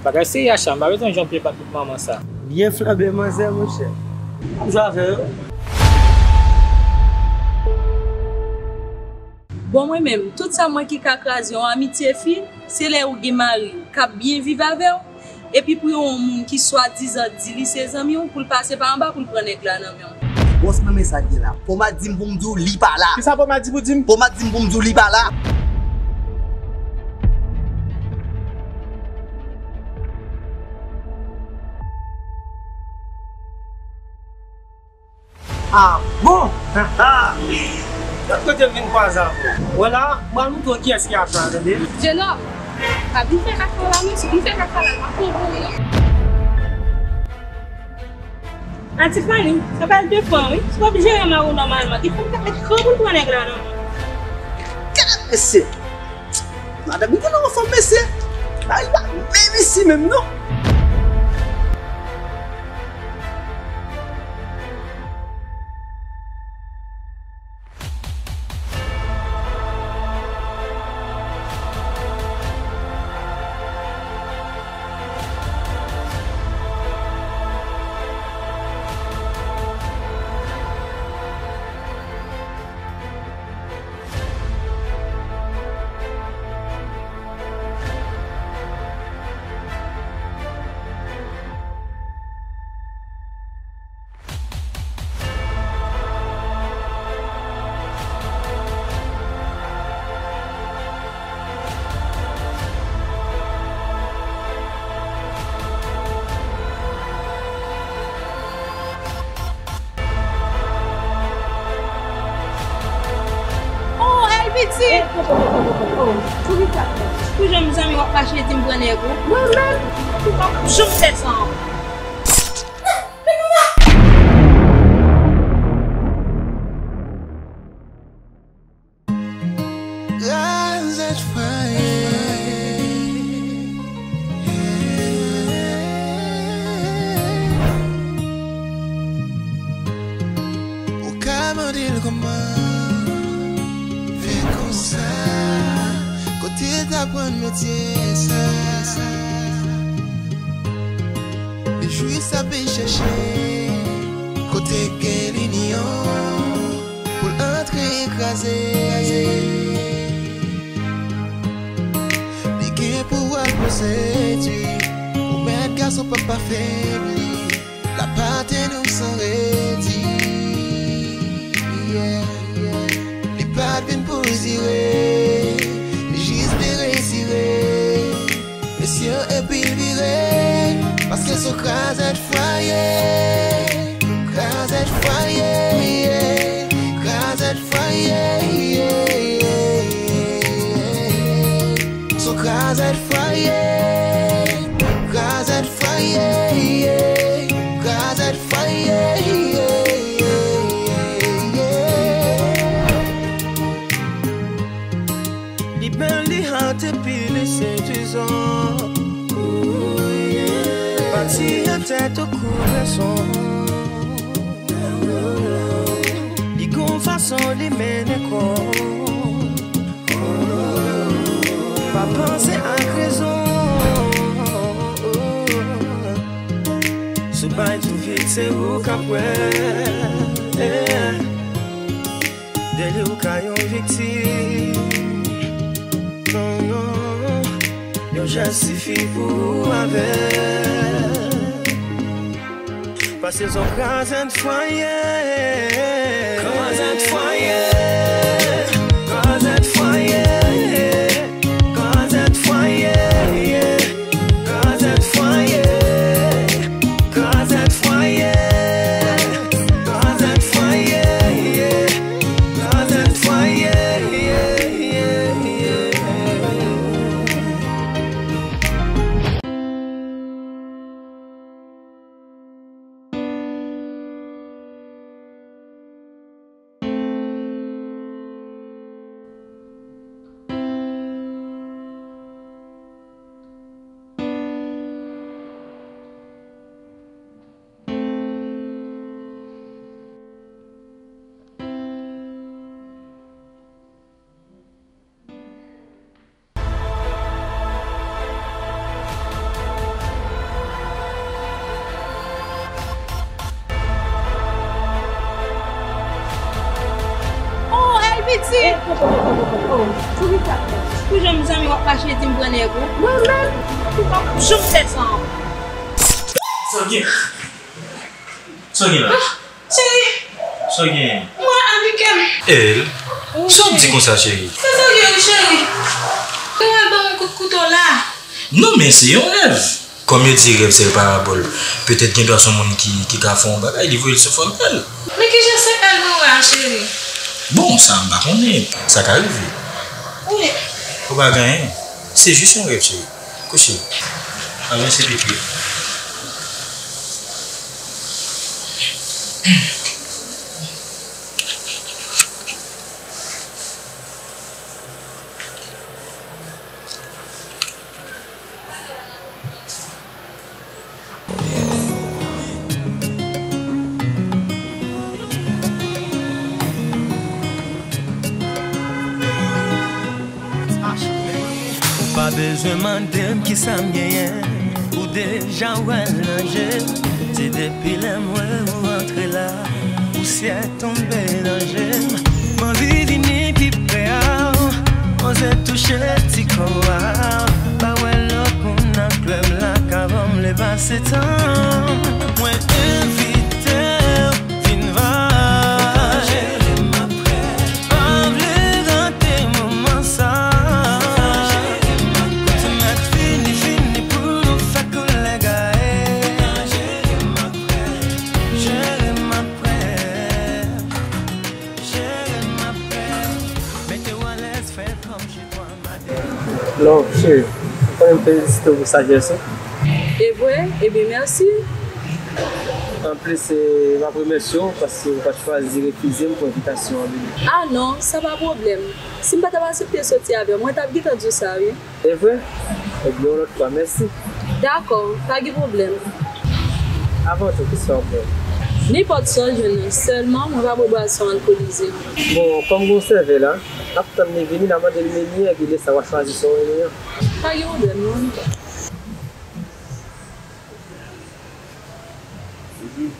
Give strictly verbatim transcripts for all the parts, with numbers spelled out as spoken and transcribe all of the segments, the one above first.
Bagay serye, Acha, m pa bezwen jan pye pat bout manman sa. Byen flanbe manzè, monchè. Ap jwe avè yo. Bon, mwen menm, tout sa mwen ki ka kraze yon amitye fi, se lè ou gen mari w k ap byen viv avè w, epi pou yon moun ki swadizan di li se zanmi w, pou l pase pa anba pou l pran nèg la nan men w. Bòs mwen, men sa k gen la. Poma di m pou m di w li pa la. Kisa Poma di pou di m? Poma di m pou m di w li pa la. Ah bon? Gad kote m vin kwaze avè w. Wè la, m pral montre w kiyès ki Acha, tande. Jenòm, pa vin fè kaka la non, si w vin fè kaka la, m ap pran pou ou non. Anti Fanny, sa pral depann wi. Si w ap jere mari w nòmalman, gen fòk w ta met kran pou l pran nèg la nan men w. Gad mesye! Madanm, li konn anfòm mesye! Bagay pa menm isi menm non! Oh, Elviti! Poukisa? Pou jan m zanmi w ap mache di m pran nèg ou? Mwen menm? M p ap janm fè sa ankò. Krazèt fwaye. Ou ka mande l kòman fè konsa, kote l t aprann metye sa. Li jis ap chèche kote gen linyon pou l antre kraze. Li gen pouvwa pou sedui, pou mèt gason p ap afebli. L ap attenn ou san redi. Yeah, yeah. Li pa t vin pou l dire, li jis vle retire mesye epi l vire. Paske s on krazèt fwaye, krazèt fwaye, yeah. Krazèt fwaye, yeah, yeah, yeah. S on krazèt fwaye, krazèt fwaye, yeah. Krazèt fwaye, yeah, yeah, yeah, yeah. Li bèl, li hot epi li sedwizan. Ooh, yeah. Pati atè tankou pwason. Li gon fason li mennen kò. Pa panse ak rezon. Si w bay tou vit, se ou k ap wè. De li ou ka yon viktim. Non, non. Yon jès sifi pou ou avè l. Paske s on krazèt fwaye. Krazèt fwaye. Krazèt fwaye. Krazèt fwaye. Krazèt fwaye. Krazèt fwaye. Krazèt fwaye. Krazèt fwaye. Poukisa? Pou jan m zanmi w ap mache di m pran nèg ou? Mwen menm? Ou p ap janm fè sa ankò. Sa w gen? Sa w gen la? Cheri. Sa w gen? Mwen avèk kè m. El, sa w ap di konsa, cheri? Se sa w gen wi, cheri. Ou wè ban yon kout kouto la. Non, men se yon rèv. Kòm yo di rèv se yon parabòl, petèt gen dwa se yon moun ki, ki ka fè yon bagay, li voye l sou fanmi l. Men kijan se el mwen wè a, cheri? Bon, sa m pa konnen. Sa ka rive. Wi. Ou pa gen anyen. Se jis yon rèv, cheri. Kouche. Avanse pipi. Ou pa bezwen mande m kisa m genyen, ou deja wè l nan je m. Se depi lè m wè ou antre la, pousyè tonbe nan je m. M anvi vini pi pre a w, oze touche ti kò a w. Pa wè lòt moun nan klèb la ka ban m le pase tan. Mwen envite w vin va. Cheri, m ap prè. Pa vle rate moman sa. Cheri, m ap prè. Ou te mèt vini, vini pou nou fè koulè gaye. Cheri, m ap prè. Cheri, m ap prè. Cheri, m ap prè. Mete w alèz, fè kòmsi. Love, cheri, ou konnen m felisite w pou sajès ou. E vre? Ebyen, mèsi. Anplis, eh, m ap remèsye w paske ou pa t chwazi refize m pou envitasyon an vini. Ah non, sa pa pwoblèm. Si m pa t ap aksepte soti avè w, mwen t ap gentan di w sa, wi. E vre? Ebyen, yon lòt fwa, mèsi. Dakò, pa gen pwoblèm. Avan tou, kisa w ap bwè? Nenpòt sa w jwenn nan, sèlman mwen pa bwè bwason alkolize. Bon, kòm gen yon sèvè la, n ap tann li vini, n a mande l meni, epi lè sa a w a chwazi sa w renmen an. Pa gen pwoblèm, non. Bonjou.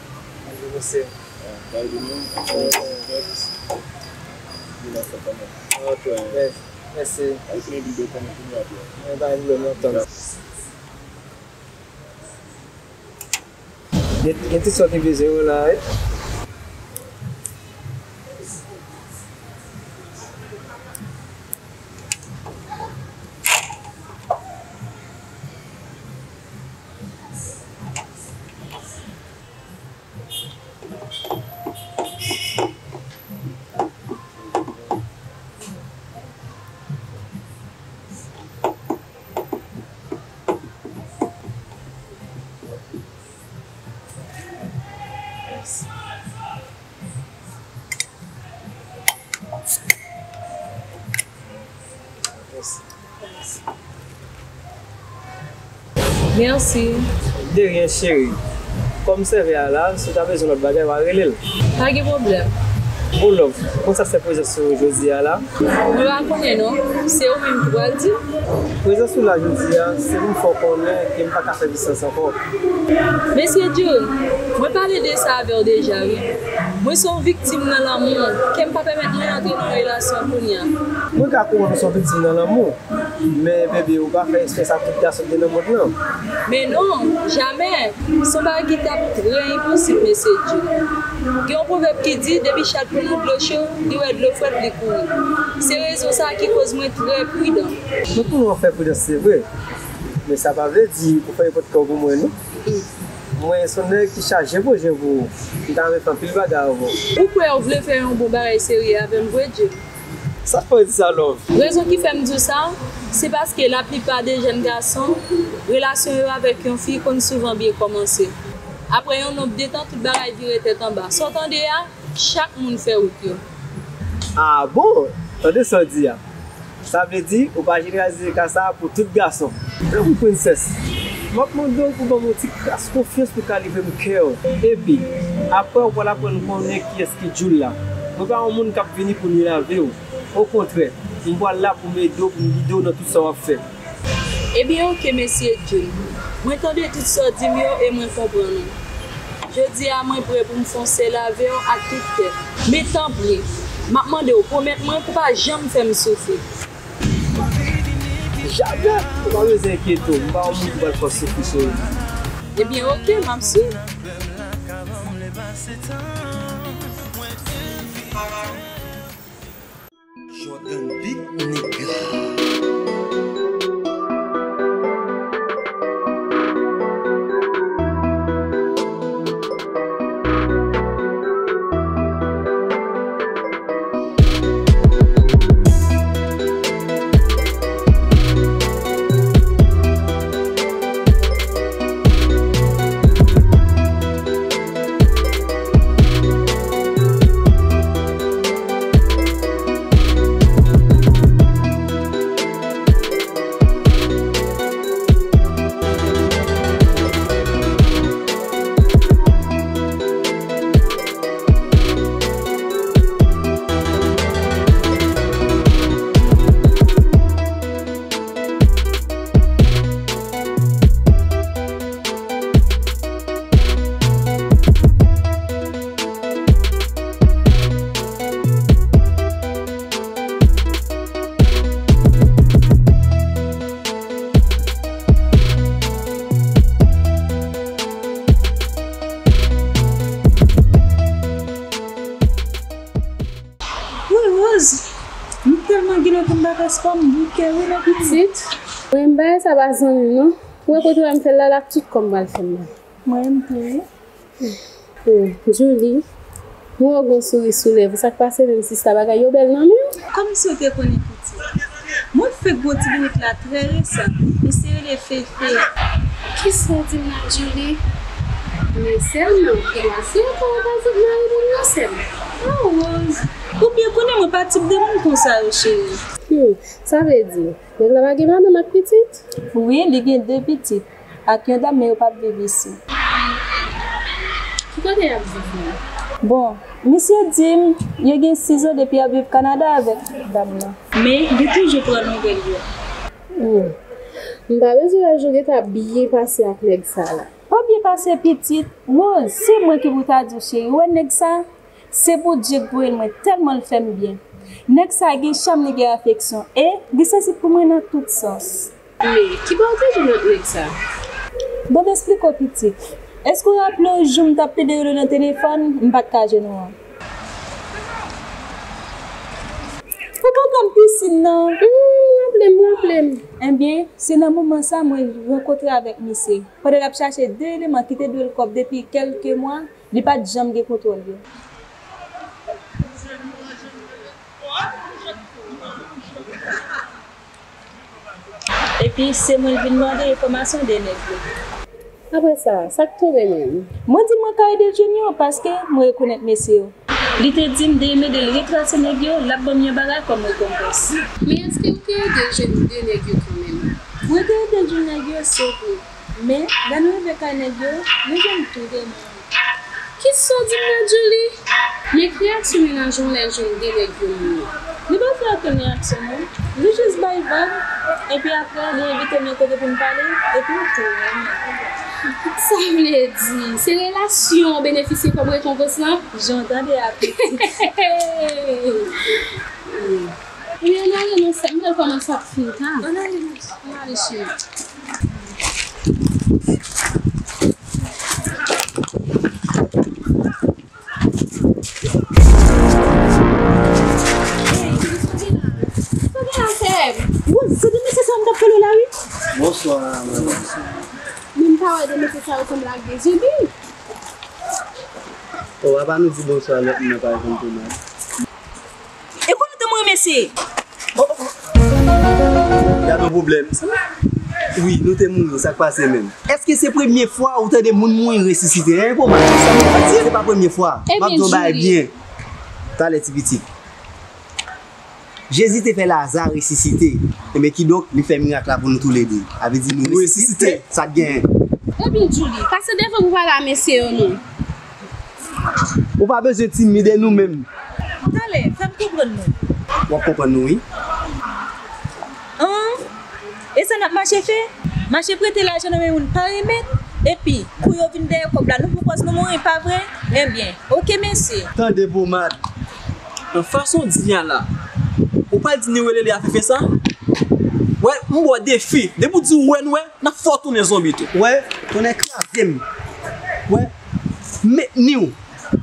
Bonjou, mesye. Ah, bay de nou. Ok. Mèsi. Mwen bay pwoblèm lontan. Gen, gen tout sa w te bezwen yo la, wi. Mèsi. De ryen, cheri. Kòm sèvè a la, si w ta bezwen lòt bagay, w a rele l. Pa gen pwoblèm. Bon, love, ou konn sa k fè prezans ou jodi a la? Mwen pa konnen non. Se ou menm ki pral di. Prezans ou la jodi a, se pou m fè w konnen ke m pa ka fè distans ankò. Mesye Jun, mwen pale de sa avè w deja, wi. Mwen se yon viktim nan lanmou, ke m pa pèmèt mwen antre nan yon relasyon kounye a. Mwen ka konprann ou se yon viktim nan lanmou, men, baby, ou pa fè eksprè sa tout gason ki nan mond lan. Men non, jamè. Se yon bagay ki t ap trè enposib, mesye Jun. Gen yon pwovèb ki di, depi chat pran nan dlo cho, li wè dlo frèt, li kouri. Se rezon sa a ki koz mwen trè pridan. Mwen konnen w ap fè pridans, se vre. Men sa pa vle di ou fè nenpòt kè w pou mwen, non. Mwen se yon nèg ki chaje pwojè pou ou. M ta renmen fè anpil bagay avè w. Ou kwè ou vle fè yon bon bagay serye avè m vre, Jun? Sa k fè w di sa, love? Rezon ki fè m di w sa, se paske laplipa de jèn gason, relasyon yo avèk yon fi konn souvan byen kòmanse. Apre yon nonb de tan, tout bagay vire tèt anba. Sa w tande a, chak moun fè wout yo. Ah bon? Tande sa w di a. Sa vle di, ou pa jeneralize ka sa a pou tout gason. Tanpri, prensès, m ap mande w pou ban m yon ti kras konfyans pou w ka livre m kè w. Epi, apre, ou pral aprann konnen kiyès ki Jul la. Mwen pa yon moun k ap vini pou nui lavi w. Okontrè, m pral la pou m ede w, pou m gide w nan tout sa w ap fè. Ebyen, oke, mesye Jun. Mwen tande tout sa w di m yo e mwen konprann ou. Jodi a, mwen prè pou m fè yon sèl avè w ak tout kè m. Men tanpri, M ap mande w, pwomèt mwen pou w pa janm fè m soufri. Jamè! Ou pa bezwen enkyete w, m pa yon moun ki pral fè w soufri, cheri. Ebyen, oke, m ap swiv. Jordan Beat, nèg. Wi, Rose, m tèlman gen lè pou m pa fè spò, m bouke wi la pitit. Mwen, bagay sa pa zanmi m non. Ou wè kote w wè m fè l la, l ak tout kò m pral fè m mal. Mwen menm tou wi. Hmm, Julie, m wè w gen yon souri sou lèv ou, sa k pase menm sista, bagay yo bèl nan men w? Kòmsi w te konnen pitit. Mwen fèk gen yon ti bourik la trè resan, misye rele Fefe. Kisa w di m la, Julie? Men sèlman, gen mwazi ankò w pral fout mari moun nan, sè m. Oh, Rose, ou byen konnen mwen pa tip de moun konsa yo, cheri. Hmm, sa vle di, nèg la pa gen madanm ak pitit? Wi, li gen de pitit ak yon dam, men yo p ap viv isi. Ki kote y ap viv menm? Bon, misye di m, yo gen sis zan depi y ap viv Kanada avèk dam nan. Men, li toujou pran nouvèl yo. Hmm. M pa bezwen wè jou gentan ap byen pase ak nèg sa la. Pa byen pase pitit, Rose, se mwen ki pou ta di w cheri, ou wè nèg sa, se Bondye k voye l mwen, tèlman l fè m byen. Nèg sa gen cham, li gen afeksyon, e li sansib pou mwen nan tout sans. Men, ki bò w te jwenn ak nèg sa? Ban m esplike w pitit. Èske w raple w jou m t ap plede rele w nan telefòn, m pa t ka jwenn ou an? Ou pa konn pisin nan? Hmm, raple m, raple m. Ebyen, se nan moman sa mwen rankontre avèk misye. Pandan l ap chache de eleman ki te dwe l kòb depi kèlke mwa, li pa t janm gen kontwòl yo. Epi se mwen l vin mande enfòmasyon de nèg yo. Apre sa, sa k tonbe menm? Mwen di l mwen ka ede l jwenn yo, paske mwen rekonèt mesye yo. Li te di m de m ede l retrase nèg yo, l ap ban m yon bagay kòm rekonpans. Men èske w te ede l jwenn de nèg yo kanmenm? Mwen te ede l jwenn nèg yo, se vre. Men, lè nou rive kay nèg yo, nou jwenn tou de moun. Kisa w di m la, Julie? Men ki reyaksyon mennaj ou lè l jwenn de nèg yo moun nan? Li pa fè okenn reyaksyon, non. Li jis bay vag, epi apre, li envite m yon kote pou n pale, epi m tou renmen. Sa vle di, se relasyon w benefisye kòm rekonpans lan? Jan w tande a, pitit. Wi, ann ale non, sè m, m pral kòmanse ap fin ta. Ann ale, ann ale, cheri. Sa gen la, sè m? Wi, se de mesye sa m t ap pale w la, wi. Bonswa, madanm. Men m pa wè de mesye sa yo sanble ak de zonbi. O, apa nou di bonswa lòt moun nan pa reponn tou mal. E konnen te mwen mesye. Gad yon pwoblèm. Wi, nou te mouri, sa k pase menm? Èske se premye fwa ou tande moun mouri resisite? Hein, pou mwen, se pa premye fwa. M ap di yon bagay byen. Talè ti pitit. Jezi te fè Laza resisite. Enben, kidonk, li fè mirak la pou nou toulede. Sa vle di nou resisite. Sa k genyen? Ebyen, Julie, pase devan pou pale a mesye yo non. Ou pa bezwen timid, e nou menm? Talè, fè m konprann nou. W ap konprann nou, wi. An? E sa n ap mache fè? Mache prete lajan nan men moun pa remèt? Epi, kou yo vin dèyè kòb la, nou pou kòz nou mouri, pa vre? Ebyen, oke, mesye. Tande, pomad. Nan fason w di a la, ou pral di Niwelele a fè fè sa? Wè, m ba w defi. Depi w di w wè nou wè, n ap fè w tounen zonbi tou. Wè, tonnè kraze m. Wè, men Niw,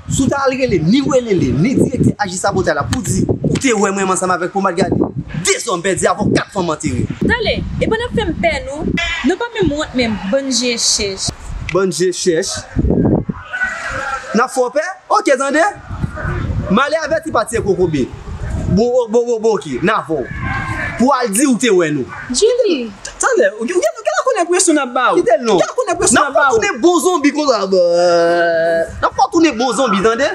si w ta al rele Niwelele, ni direktè Aji Sabotay la, pou di ou te wè mwen ansanm avèk Pomad Gade, de zòm pèdi avè w, kat fanm antere. Tande, epa n ap fè m pè nou, nou pa menm wont menm, bann je chèch. Bann je chèch. N ap fè w pè? Oke, tande. Malè avèti pa tiye kokobe. Bon, bon, bon, bon, oke, n avè w. Pou al di ou te wè nou. Julie. Tande, ou gen, ou gen lakonnen presyon n ap ba ou. Kite l non. Gen lakonnen presyon n ap ba ou. N ap fè w tounen bon zonbi konsa. N ap fè w tounen bon zonbi, tande.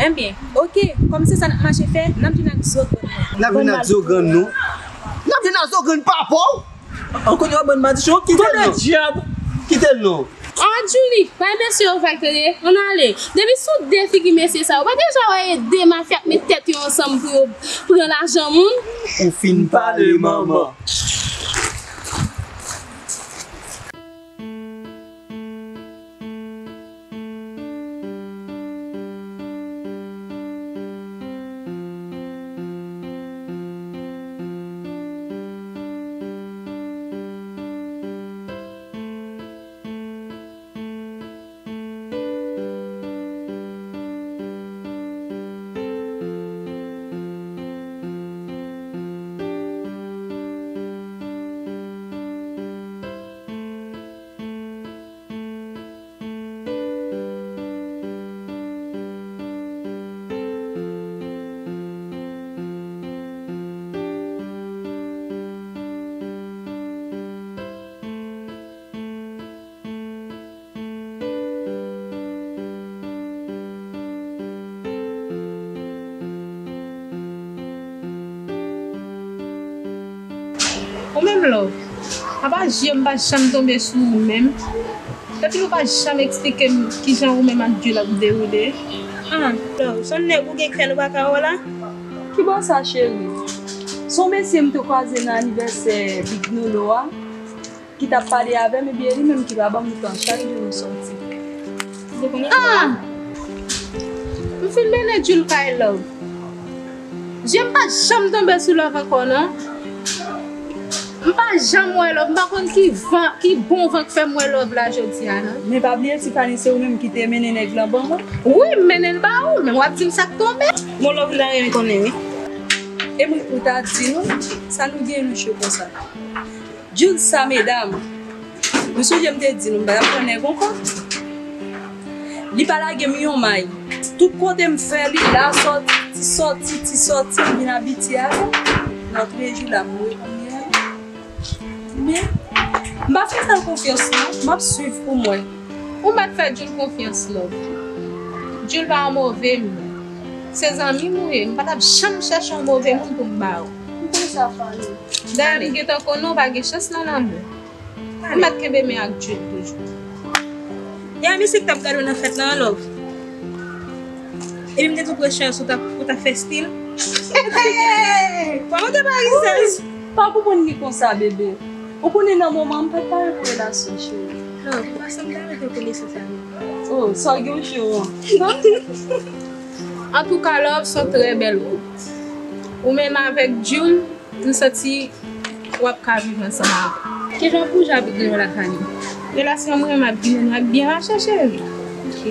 Enben, oke, kòm se sa n ap mache fè, n ap vin ak zo grann nou. N ap vin ak zo grann nou. N ap vin ak zo grann papa w. An konnen w ap bann madichon, kite l non. Dyab. Kite l non. Ah, Julie, bay mesye yo vag tande, ann ale. Depi sou de figi mesye sa yo, ou pa deja wè e de mafya k met tèt yo ansanm pou yo pran lajan moun? Ou fin pale, manman. Ou menm, Love, apa je m pa janm tonbe sou ou menm. Epi ou pa janm eksplike m kijan ou menm ak Jules ap dewoule. Ah, Love, se yon nèg ou gen k fè nou pa ka wè w la? Kibò sa, cheri? Se yon mesye m te kwaze nan anivèsè Big Nolo a, ki t ap pale avè m, ebyen, li menm ki pa ban m tan, chak jou nou sòti. Ou te konnen sa? Ah! M fin mennen Jules kay Love. Je m pa janm tonbe sou Love ankò, non. M pa janm wè Love. M pa konn ki van, ki bon van k fè m wè Love la jodi a, non. Men pa bliye, Tiffany, se ou menm ki te mennen nèg lan ban mwen. Wi, m mennen l ba ou, men w ap di m sa k tonbe. Bon, Love, m ta renmen konnen, wi. E mwen pou ta di nou, sa nou gen nou cho konsa. Jules sa, medam. Nou sonje m te di nou, m pa t ap pran nèg ankò. Li pa lage m yon may. Tout kote m fè li, la sòti, ti sòti, ti sòti, m vin abitye avè l. Lòt jou la, m reponn li ale. Men, m pa fè sa l konfyans non, m ap swiv pou mwen. Ou mèt fè Jules konfyans, Love. Jules pa yon move moun. Se zanmi m ou ye, m pa t ap janm chèche yon move moun pou m ba ou. M konn sa, Fanny. Dayè, m gentan konnen w pa gen chans nan lanmou. Ou mèt kenbe men ak Jules toujou. E a misye k t ap gade w nan fèt la, Love? Epi m te tou pran chans ou t ap, ou t ap fè stil. Kòman te parizèz? Pa pou moun ki konsa, bebe. Ou konnen nan moman an, m pa t pare pou relasyon, cheri. Non, se pa sa m ta mete w konnen se sa. Oh, sa w gen w cho an. Antouka, Love, se yon trè bèl koup. Ou menm avèk Jules, m santi w ap ka viv ansanm avè m. Kijan Pooja ap vin la, Fanny? Relasyon mwen menm ak Jules ap byen mache, cheri. Ok.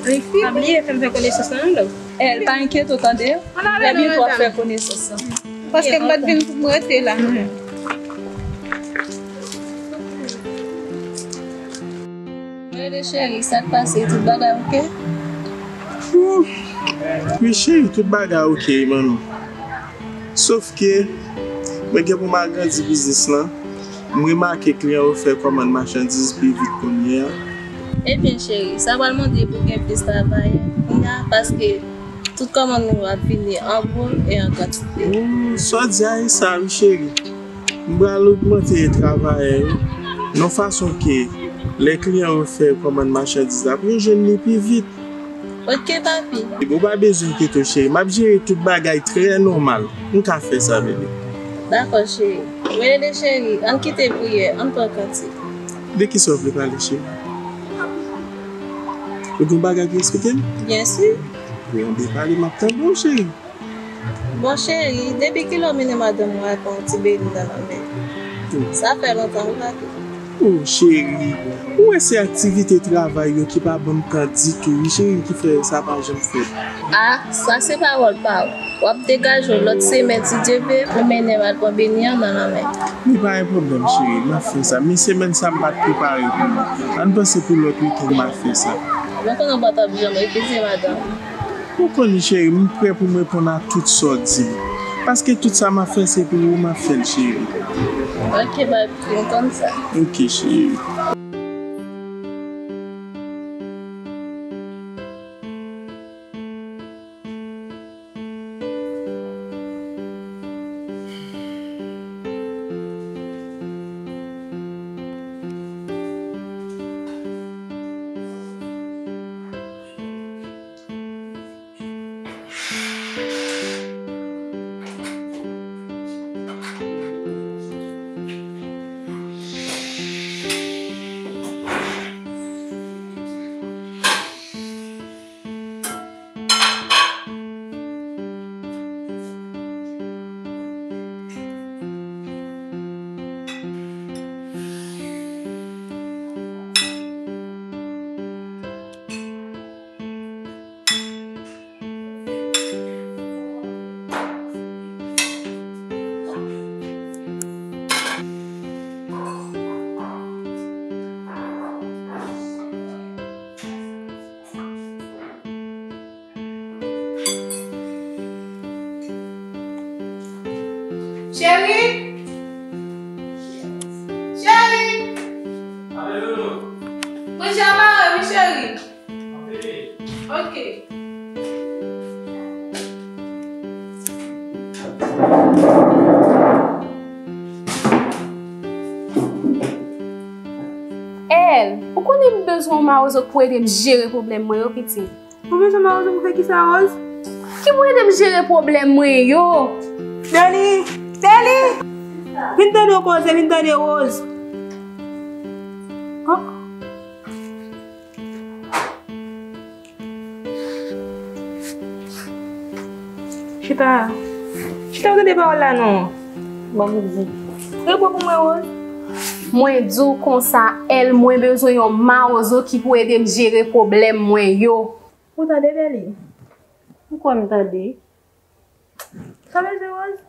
Ann fi. Pa bliye, fè m fè konesans lan, non, Love. Eh, pa enkyete w, tande? Trè byento w ap fè konesans lan. Paske m pa t vin pou m rete la, non. Rele cheri, sa k pase? Tout bagay oke? Wi cheri, tout bagay oke, manmi. Sof ke mwen gen pou m agrandi biznis lan. M remake kliyan yo fè kòmann machandiz pi vit kounye a. Ebyen cheri, sa pral mande pou gen plis travayè kounye a, paske tout kòmann nou yo ap vini an gwo e an kantite. Oh, sa w di a e sa wi cheri. M pral ogmante travayè yo nan yon fason ke lè kliyan yo fè kòmann machandiz la, pou yo jwenn li pi vit. Ok, papi. Ou pa bezwen enkyete w, cheri. M ap jere tout bagay trè nòmal. M ka fè sa, bebe. Dakò, cheri. Mwen rele cheri, ann kite priyè, ann pran kantik. De kisa w vle pale, cheri? Ou gen yon bagay pou eksplike m? Byen si. Wi, ann pale, m ap tande w, cheri. Bon, cheri, depi kilè w mennen madanm ou al pran yon ti beny nan lanmè? Sa fè lontan wi, papi. O cheri, ou wè se aktivite travay yo ki pa ban m tan ditou wi cheri, ki fè sa pa janm fèt. A, sa se pawòl pa w. W ap degaje w lòt semèn si Dye vle, pou mennen m al pran beny an nan lanmè. Li pa gen pwoblèm cheri, m ap fè sa. Men semèn sa m pa t prepare pou li. Ann panse pou lòt wikenn m a fè sa. Mwen konnen w pa t ap janm refize madanm ou. Ou konnen cheri, m prè pou m reponn a tout sa w di m. Paske tout sa m ap fè se pou ou m ap fè l cheri. Ok papi, m konn sa. Ok cheri. Cheri! Cheri! Manje a pare wi, cheri. Ok. El, ou konnen m bezwen yon mawozo k pou ede m jere pwoblèm mwen yo, pitit. Ou bezwen mawozo pou fè kisa, Rose? Ki pou ede m jere pwoblèm mwen yo. Deli! Deli! Vin tande yon koze, vin tande Rose. Oh. Chita. Chita, ou tande pawòl la non. Bon, m di. Reprann pou mwen, Rose. Mwen di w konsa, El, mwen bezwen yon mawozo ki pou ede m jere pwoblèm mwen yo. Ou tande, Deli? M kwè m tande. Sa vle di, Rose?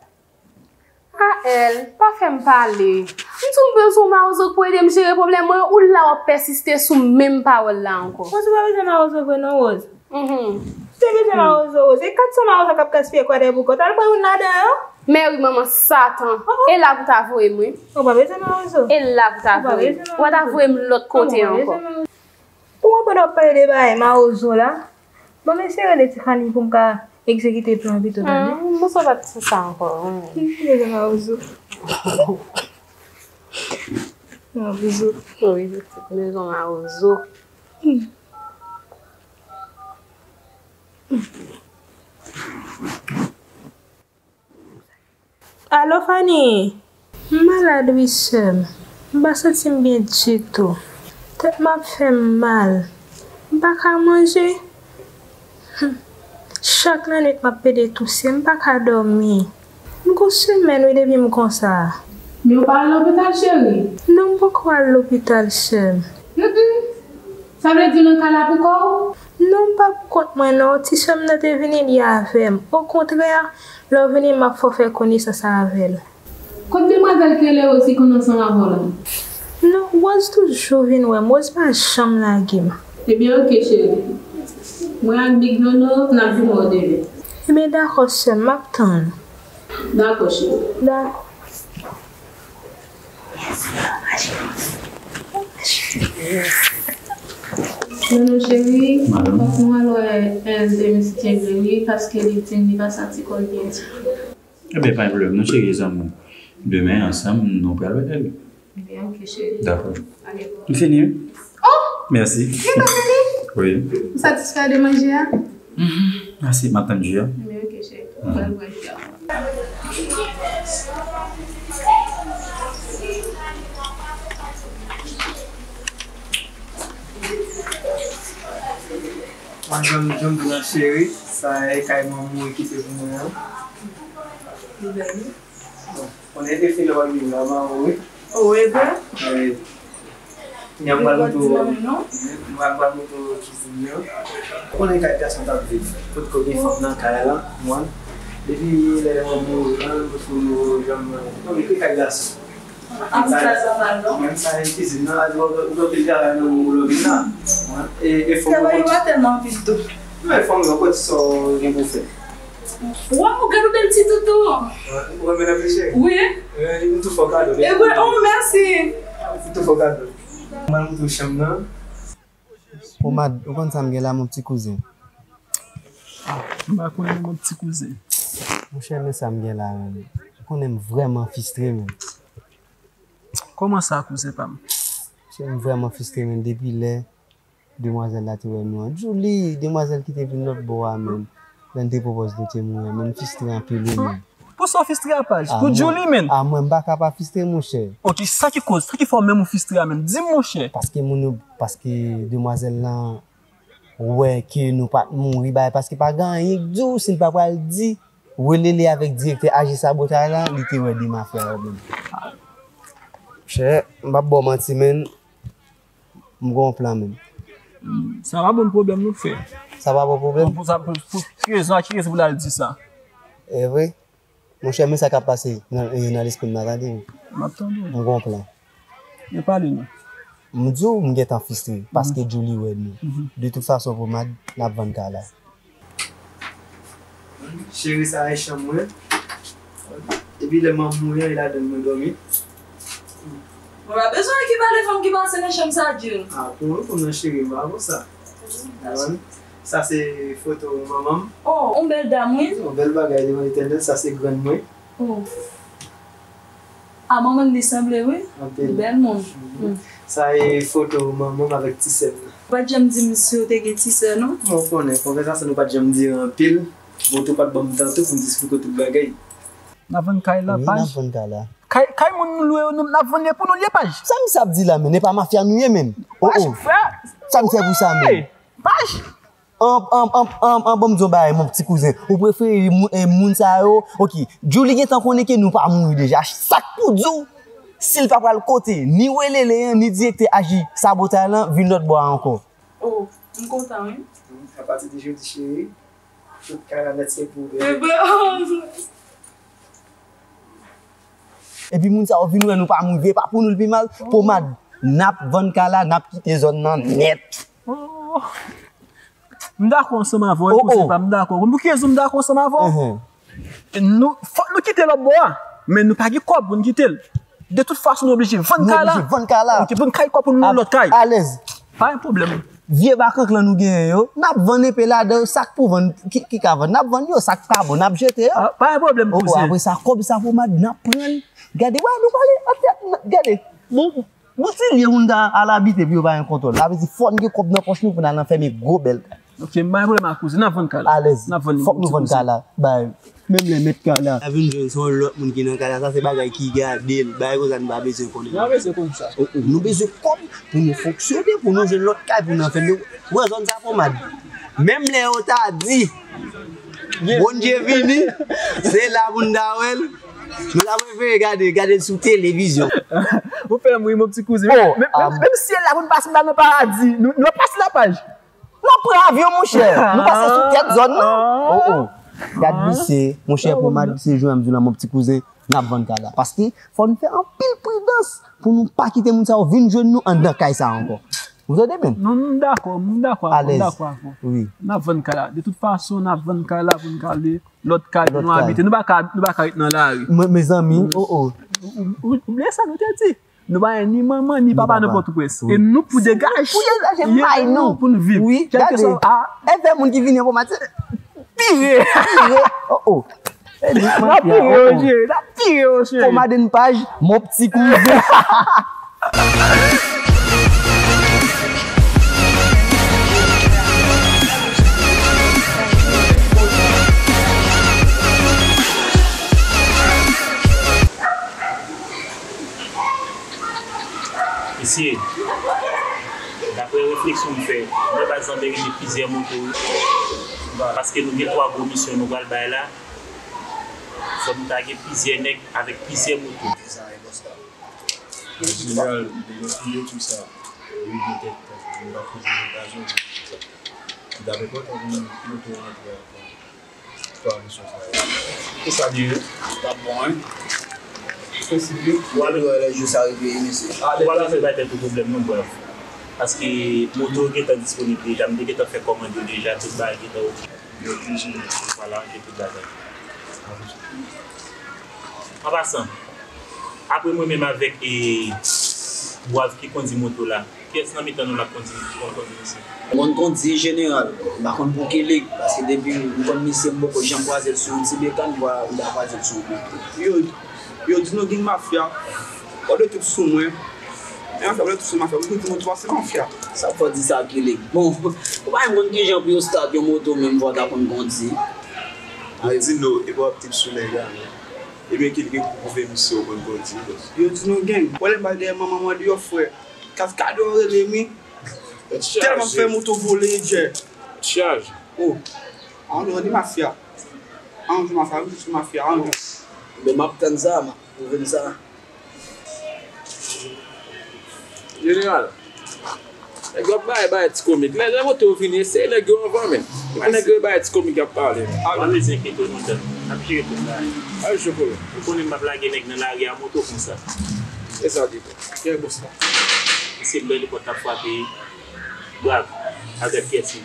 A El, pa fè m pale. M di w m bezwen yon mawozo pou ede m jere pwoblèm mwen yo, ou la w ap pèsiste sou menm pawòl la ankò. Rose, ou pa bezwen mawozo vre non, Rose. Mhm. Ou te bezwen mawozo, Rose. E kat san mawozo k ap gaspiye kwa dèyè pou kont. Al pran youn ladan yo. Mèri manman Satan. Oh, oh. E la pou ta voye m wi. Ou pa bezwen mawozo. E la pou ta voye m. Ou pa ta voye m lòt kote ankò. Ou konprann w ap pale de bagay mawozo la? Bon, m eseye rele Tiffany pou m ka egzekite plan an pito, tande? Hmm, bon, sa pa t se sa ankò. Hmm. Ki, ki rele mawozo? Mawozo. Wi, pitit, mezon mawozo. Hmm. Alo, Fanny! M malad wi, sè m. M pa santi m byen ditou. Tèt m ap fè m mal. M pa ka manje. Hum. Chak lannwit m ap pede touse, m pa ka dòmi. M gon semèn wi depi m konsa. Men ou pa al lopital, cheri? Non, m poko al lopital, sè m. Mm, mm. Sa vle di w nan kay la poukò w? Non, m pa poukont mwen non. Ti sè m nan te vini li avè m. Okontrè, lè w vini, m ap fè w fè konesans avè l. Kot demwazèl ki rele Rose ki konn ansanm avè w la? Non, Rose toujou vin wè m. Rose pa janm lage m. Ebyen, oke, cheri. Mwen ak Big Nono, n ap vin wè w demen. Ebyen, dakò, sè m, m ap tann. Dakò, cheri. Dakò. Nono cheri, fòk nou al wè L de misye Djenglen wi, paske li di m li pa santi kò l byen ditou. Ebyen, pa gen pwoblèm non, cheri, zanmi. Demen, ansanm, nou pral wè L. Ebyen, oke, cheri. Dakò. Ale. M fini, wi. Oh! Mèsi. Li pa fini? Wi. Ou satisfè de manje a? Mhm. Mèsi, m ap tann ji a. Ebyen, oke, cheri. Pral bwè ji a. Jan, jan m di w la, cheri, sa e kay manman w kite pou mwen an. Li bèl, wi. Bon, konnen e fini w ap vin la, manman w, wi. O, e vre? Wi. Kounye a m pral montre w, m pral, m pral montre w kizin nan. Ou konnen kay gason t ap viv. Potko gen fanm nan kay la, mwen. Depi lè manman w mouri an, potko janm, non, men ki kay gason. An sa, sa mal, non? Mwen sa e kizin nan, ou gen anpil travay nan ou lè w vin la. E, e fò mwen konn. Travay yo pa tèlman anpil tou. Men fò mwen konn sa w gen pou fè. Waw, gad yon bèl ti toutou. Ou renmen anpil, cheri? Wi. M tou fè w kado. E vre, oh, mèsi. M tou fè w kado. Mwen, m tou chanm nan. Pomad, ou konn sa m gen la, mon pti kouzen? M pa konnen, mon pti kouzen. Monchè, men sa m gen la, menn. Ou konnen m vrèman fistre, menn. Kòman sa, kouzen pa m? Monchè, m vrèman fistre, menn, depi lè demwazèl la te wè nou an. Djoulie, demwazèl ki te vin lòt bò a, menn. Lè n te pwopòz nou te mouri an, menn, m fistre anpil, wi, menn. Pou sa w fistre a, Paj? Pou Djoulie, menn? A, mwen, m pa ka pa fistre, monchè. Ok, sa ki koz, sa ki fè w menm ou fistre a, menn? Di m, monchè. Paske moun yo, paske demwazèl lan wè ke nou pa t mouri, bay, paske pa gen anyen k di w si l pa pral di, rele li avèk direktè A G Sabotay lan, li te wè de mafya yo menm. Monchè, m p ap ba w manti, menn. M gen yon plan, menn. Sa pa bon pwoblèm nou fè. Sa pa bon pwoblèm? Bon, pou sa, pou, pou ki rezon, a ki rezon pou l al di sa? E vre? Monchè, men sa k ap pase nan, e, nan lespri m nan, tande. M ap tande w. M gen yon plan. Men pale non. M di w, m gentan fistre, paske Djoulie wè nou. De tout fason, Pomad, n ap vann kay la. Cheri, sa e chanm mwen. Epi lè m ap mouri an, e ladann mwen dòmi. Mwen pa bezwen ki pale fanm ki pase nan chanm sa, Djil. A, pou mwen, pou mwen, cheri, m pa konsa. Sa se foto manman m. Oh, yon bèl dam, wi. Yon bèl bagay devan Letènèl, sa se grann mwen. Oh. A, manman li sanble, wi. Anpil. Li bèl moun. Sa e foto manman m avèk ti sè m nan. Ou pa t janm di m si w te gen ti sè, non? Mwen konnen, konvèsasyon nou pa t janm dire anpil. Bon, tou pa t ban m tan tou pou m te esplike w tout bagay. N ap vann kay la, Paj. Wi, n ap vann kay la. Kay, kay moun nou lwe yo, nou, n ap vann li pou nou lye, Paj. Sa misye ap di la, menn? E pa mafya nou ye, menn? Oh, oh. Sa misye pou sa, menn? Paj! An, an, an, an, an, ban m di w bagay, mon pti kouzen. Ou prefere moun, e, moun sa yo? Ok, Djoulie gentan konnen ke nou pa mouri deja. Sa k pou di w, si l pa pral kote, ni Welele an, ni direktè A G Sabotay lan, vin lòt bò a ankò. Oh, m kontan, wi. Apati de jodi, cheri, tout kay la nèt se pou ou, bebe. Epi moun sa yo vin wè nou pa mouri, e pa pou nou l pi mal. Pomad, n ap vann kay la, n ap kite zòn nan nèt. Oh. M dakò ansanm avè w, wi, kouzen pa m, m dakò. Konn pou ki rezon m dakò ansanm avè w? Nou, fòk nou kite lòt bò a, men nou pa gen kòb pou n kite l. De tout fason, nou oblije vann kay la. Nou oblije vann kay la. Ok, pou n kay kòb pou nou lòt kay. Alèz. Pa gen pwoblèm. Vye bakank lan nou genyen yo, n ap vann enpe ladan yo, sa k pou vann, ki, ki ka vann, n ap vann yo, sa k pa bon, n ap jete yo. Ah, pa gen pwoblèm, kouzen. Apre sa, kòb sa, Pomad, n ap pran l. Gade, wè, nou pale, gade. Bon, Boutilye moun ta al abite pou yo pa gen kontwòl. Sa vle di fò n gen kòb nan pòch nou pou n al anfèmen gwo bèl kay. Ok, m pa gen pwoblèm ak kouzen, n ap vann kay la. Alèz. N ap vann li. Fòk nou vann kay la. Bay. Menm lè mèt kay la ta vin jwenn se yon lòt moun ki nan kay la, sa se bagay ki gade l. Bagay konsa nou pa bezwen konnen. Nou pa bezwen konn sa. Oh, oh. Nou bezwen kòb pou nou fonksyone, pou nou jwenn lòt kay, pou nou anfèmen. Wè zòn sa, Pomad. Menm lè yo ta di Bondye vini, se la pou n ta wè l. Nou ta prefere gade, gade l sou televizyon. Ou fè m ri, mon pti kouzen. Oh, menm, menm, ah, menm si e la pou n pase la nan paradi, nou, nou ap pase la, Paj. N ap pran avyon, monchè. Nou pase sou tèt zòn nan. Oh, oh. Gad misye, monchè, Pomad, se jan m di w la, mon pti kouzen, n ap vann kay la. Paske fò n fè anpil pridans pou nou pa kite moun sa yo vin jwenn nou anndan kay sa ankò. Ou tande, menn? Non, m dakò, m dakò avè w, m dakò avè w. Wi. N ap vann kay la. De tout fason, n ap vann kay la pou n ka ale lòt kay pou nou abite. Nou pa ka, nou pa ka ret nan lari. Me, mezanmi, oh, oh. Ou, ou, ou bliye sa nou te di? Nou pa gen ni manman, ni papa nan Pòtoprens. Wi. E nou pou degaje, pou degaje may nou, pou n viv. Wi, gade. Kèlkeswa, ah, e fè moun ki vini an Pomad, pire. Pire. Oh, oh. N ap pire yo, cheri. N ap pire yo, cheri. Pomad and Paj, mon pti kouzen. Mesye, daprè Refleksyon m fè, nan baz lan mwen rele plizyè moto wi. Paske nou gen twa gwo misyon nou pral bay la. Fò nou ta gen plizyè nèg avèk plizyè moto. Jeneral, deja fini tou sa. Wi, petèt, nou pa pran okazyon pou nou ta pèpòt, nou moto rantre ankò. Twa misyon sa yo. Kisa li ye? T ap bon, wi. Posib wi. Ou ale wè lè jou sa rive, mesye. Ou pa bezwen bay tèt ou pwoblèm non, brèf. Paske moto yo gentan disponib deja, m te gentan fè kòmand yo deja, tout bagay gentan oke. Yo pi jene. Vwala, gen tout bagay. An pasan, apre mwen menm avèk e Wav ki kondi moto la, kiyès nan mitan nou l ap kondi, ki konn kondi misye? M konn kondi jeneral, m pa konn pou ki lig, paske depi m konn misye m poko janm kwaze l sou yon ti bekàn, m pa kwaze l sou yon moto. Yo, yo di nou gen mafya, w ap de tout sou mwen. Men anfè w ap de tout sou mafya, m di nou twa se mafya. Sa fò di sa ki lig. Bon, ou pa menm konn kijan pou yo start yon moto menm fò w ta konn kondi. Yo di nou, epi w ap tip sou nèg la, men. Ebyen ki lig pou pwouve misye w konn kondi. Yo di nou gang. Pwoblèm pa dèyè manman mwen deyò frè. Kaskadè w rele m wi. Tèlman m fè moto vole, Djè. Chaje. Oh. An nou di mafya. An nou di mafya, wi, se mafya, an nou. Men m ap tann sa, m ap pwouve m sa. Jeneral, nèg yo ap bay, bay ti komik. Lè, lè moto yo vini, se nèg yo anvan, men. Se pa nèg yo bay ti komik y ap pale. Pa bezwen enkyete w non, Djè. N ap jere tout bagay. Pa gen pwoblèm. Ou konnen m p ap lage nèg nan lari a moto konsa. Se sa, di. Kè bòs la. Misye bèl pòt ap frape. Brav. Avèk pyès li.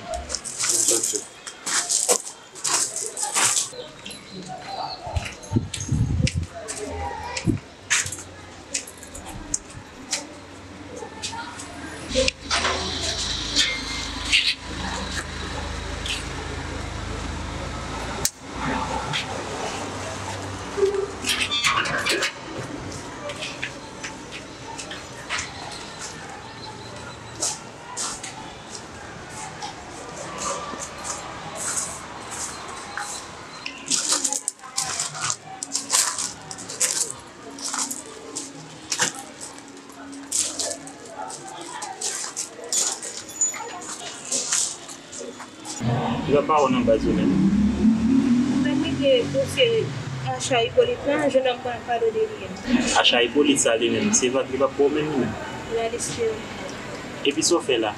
Ki pa wè nan baz yo menm? Mwen mete dosye Acha Ipolit lan, jennonm pral pale de li a. Acha Ipolit sa li menm, se vag li p ap ba w menm li menm. Epi sa w fè la?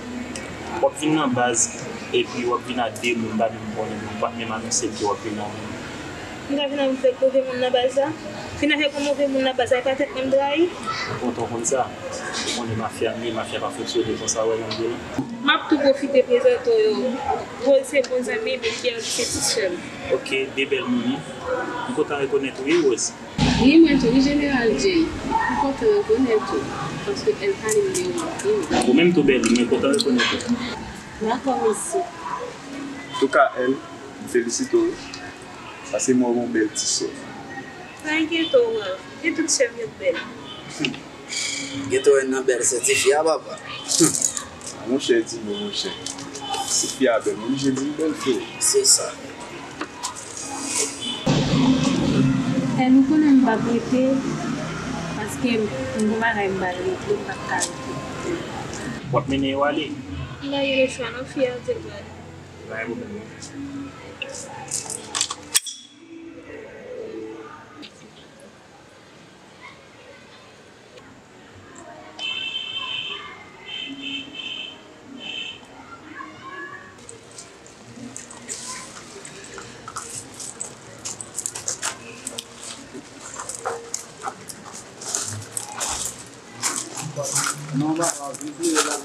W ap vin nan baz, epi w ap vin ak de moun, m pa menm konnen, w ap menm anonse m ke w ap vin la menm. M ta vin avèk move moun nan baz la? Vin avèk yon move moun nan baz la, e pa tèt mwen m trayi? Kontan w konn sa. Ou konnen mafya m ye, mafya pa fonksyone konsa, w wè jan m ye la. M ap tou pwofite prezante w yo. Rose se bon zanmi m, epi Pierre se ti sè m. Ok, de bèl moun wi. M kontan rekonèt ou wi, Rose. Wi, mwen tou wi, Jeneral Jay. M kontan rekonèt ou, paske L pale m de ou anpil. Ou menm tou, Berline, mwen kontan rekonèt ou. Dakò, mèsi. Antouka, L, m felisite w wi, paske m wè w gen yon bèl ti sè. Pa enkyete w, Ralph, gen tout sè m yo bèl. Gentan wè nan bèl sè tifi a, papa. A monchè, di non, monchè. Si fi a bèl, m oblije di l bèl, freo. Se sa. Èl, ou konnen m p ap rete, paske m gon bagay m pral regle, m p ap ka rete. W ap mennen yo ale? M pa gen lechwa non, fi a di l pral. Pa gen pwoblèm non. Non, papa, vin vire la.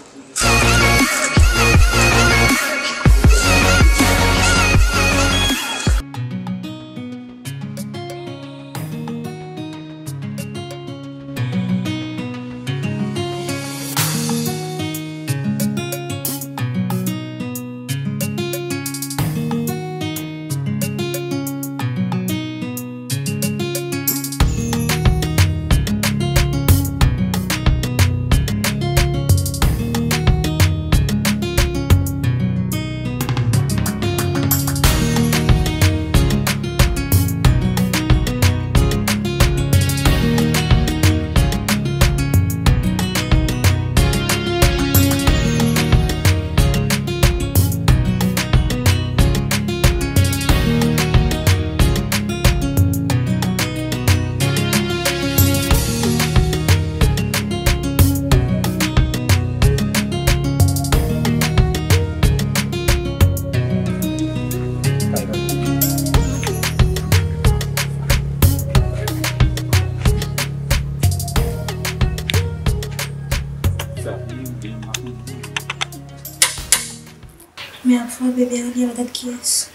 Bebe a li, al gad kiyès.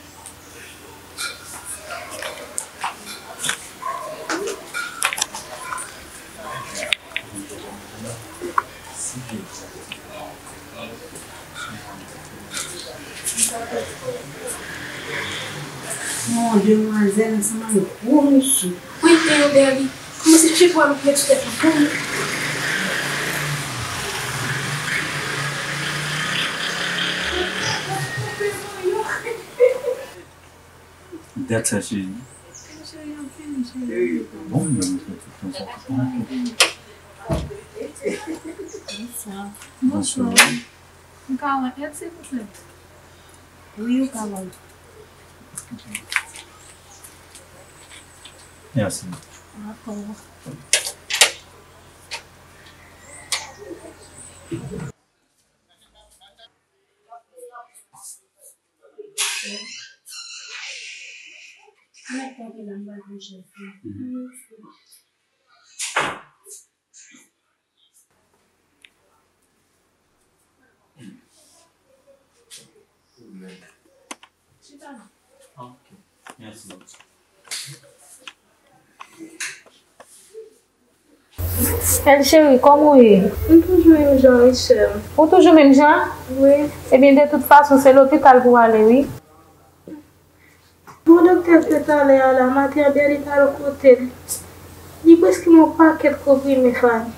Yon demwazèl ansanm ak gwo mesye. Wi, e yo dèyè li. Kòmanse chèche pwa met sou tèt li. Dat sa, cheri. Bon, men, mwen fè tout tan sa, tout tan. Bonswa. Bonswa. M ka wè èd, silvouplè? Wi, ou ka wè. Mèsi. Dakò. Ok. Mèsi. Èl cheri, kòman w ye? M toujou menm jan, wi, sè m. Ou toujou menm jan? Wi. Ebyen, de tout fason, se lopital pou w ale, wi. Bon, doktè, se talè a la, maten an, Bèli t al kote l. Li preskri m yon pakèt konprime, Fani.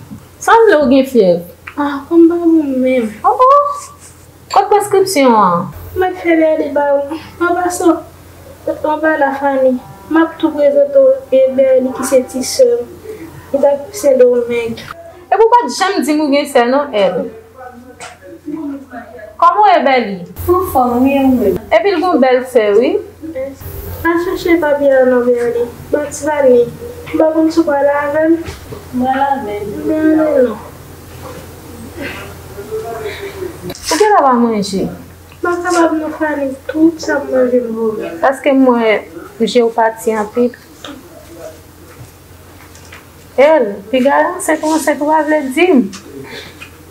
Sanble w gen fyèv. Ah, kò m pa bon menm. Oh, oh. Kot preskripsyon an? M ap fè Bèli ba ou. An pasan, anba la, Fani, m ap tou prezante w e Bèli ki se ti sè m. Li t ak Sendomeng. Epi w pa t janm di m ou gen sè non, Èl. Kòman w ye, Bèli? M anfòm, wi, e ou menm? Epi l gon bèl sè, wi. Pa chèche papye a non, Bèli. Bat Fani. M pa konn si w pral avè m. M pral avè l. M pral avè l non. Ou genlè pa manje? M pa kapab non, Fani, tout sa m manje m vòmit. Paske m wè je w pati anpil. Èl, piga ansent ou ansent ou pa vle di m.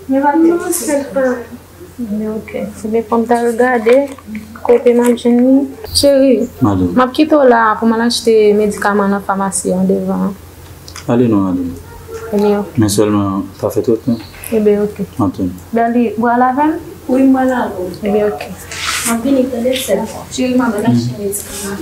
Men pa te ansent, Fani. Men ok. Ebyen fò m t al gade kote m ap jwenn li. Cheri, m ap kite w la pou m al achte medikaman nan famasi an devan an. Ale non, ale non. Ebyen, men sèlman pa fè twò tan. Ebyen, ok. Antoine. Bèli, ou pral avè m? Wi, m pral avè w. Ebyen, ok. M ap vini tande sèl. Cheri, m ap al achte medikaman.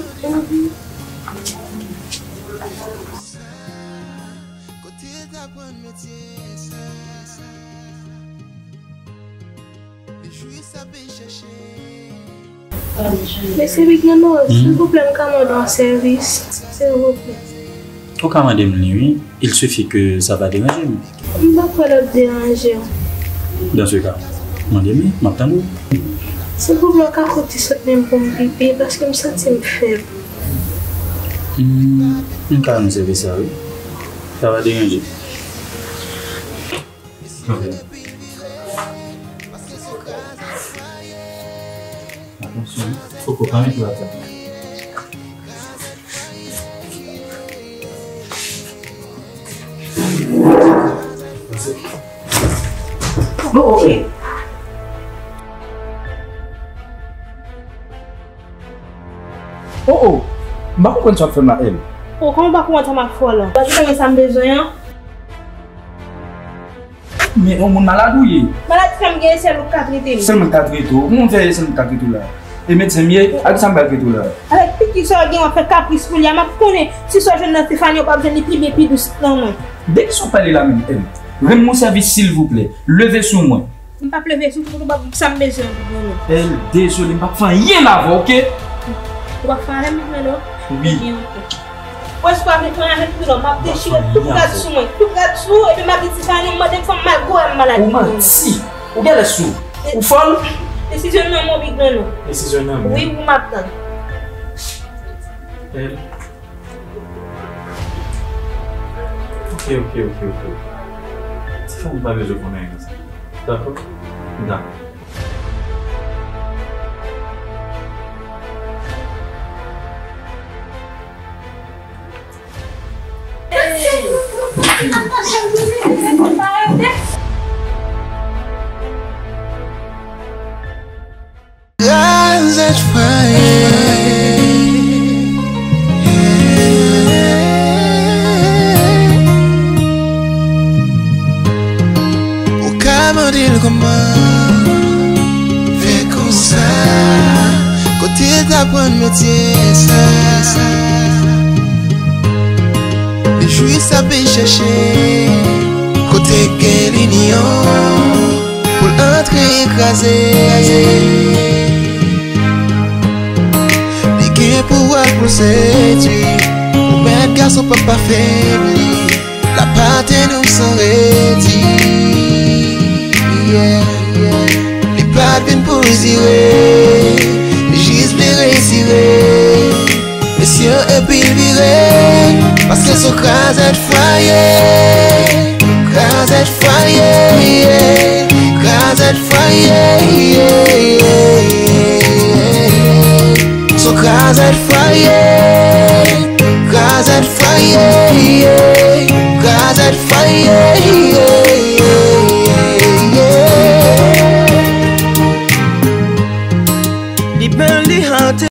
Mesye Big Nano, silvouplè, m ka mande yon sèvis, silvouplè. Ou ka mande m li, wi. Il suffit que ça va déranger m. M pa kwè l ap deranje w. Dans ce cas, mande m li, m ap tann ou. Silvouplè, ou ka koute sot men m pou m pipi, paske m santi m fèb. Hmm, m ka rann sèvis sa, wi. Ça va déranger. Atansyon, fòk ou pa mete w atè. Bon, ok. Oh, oh! M pa konprann sa w ap fè m la, Èl. Oh, kòman w pa konprann sa m ap fè w la? Ou pa gentan wè sa m bezwen an? Men yon moun malad ou ye? Maladi sa m genyen, sèl ou k ka trete m. Sèl mwen k ka trete w? Kòman w fè sèl mwen k ka trete w la? E medsen m ye? A kisa m pral trete w la? Avèk piki sa w gen, w ap fè kapris pou li a, m ap konnen si sa w jwenn nan Tiffany, w p ap jwenn li pi byen, pi dous nan mwen. De kisa w pale la menm, Èl? Rann mwen sèvis, silvouplè. Leve sou mwen. M p ap leve sou ou, ou p ap sa m bezwen pou mwen non. Èl, dezole, m p ap fè anyen avè w, oke? Ou p ap fè anyen, Big Nano? Wi. Ebyen, oke. Ou espwa vin pran avèk tou non, m ap dechire tout rad sou mwen, tout rad sou ou, epi m ap di Tiffany, m mande m fanm mal gwo a m malad. Ou manti. Ou genlè sou. Ou fòl. Desizyon nan men w, Big Nano. Desizyon nan men w. Wi, ou m ap tann. Èl. Ok, ok, ok, ok. Ti fanm pa bezwen konnen anyen nan sa. Dakò? Dakò. Yes, sir. Li jis ap chèche kote gen linyon pou l antre kraze. Li gen pouvwa pou l sedwi, pou mèt gason pa pa febli. L ap atè nou san redi. Yeah, yeah. Li pa t vin pou zire, li jis vle retire mesye epi l vire. Paske l se yon krazèt fwaye. Krazèt fwaye, yeah. Krazèt fwaye, yeah, yeah, yeah. Se yon krazèt fwaye. Krazèt fwaye.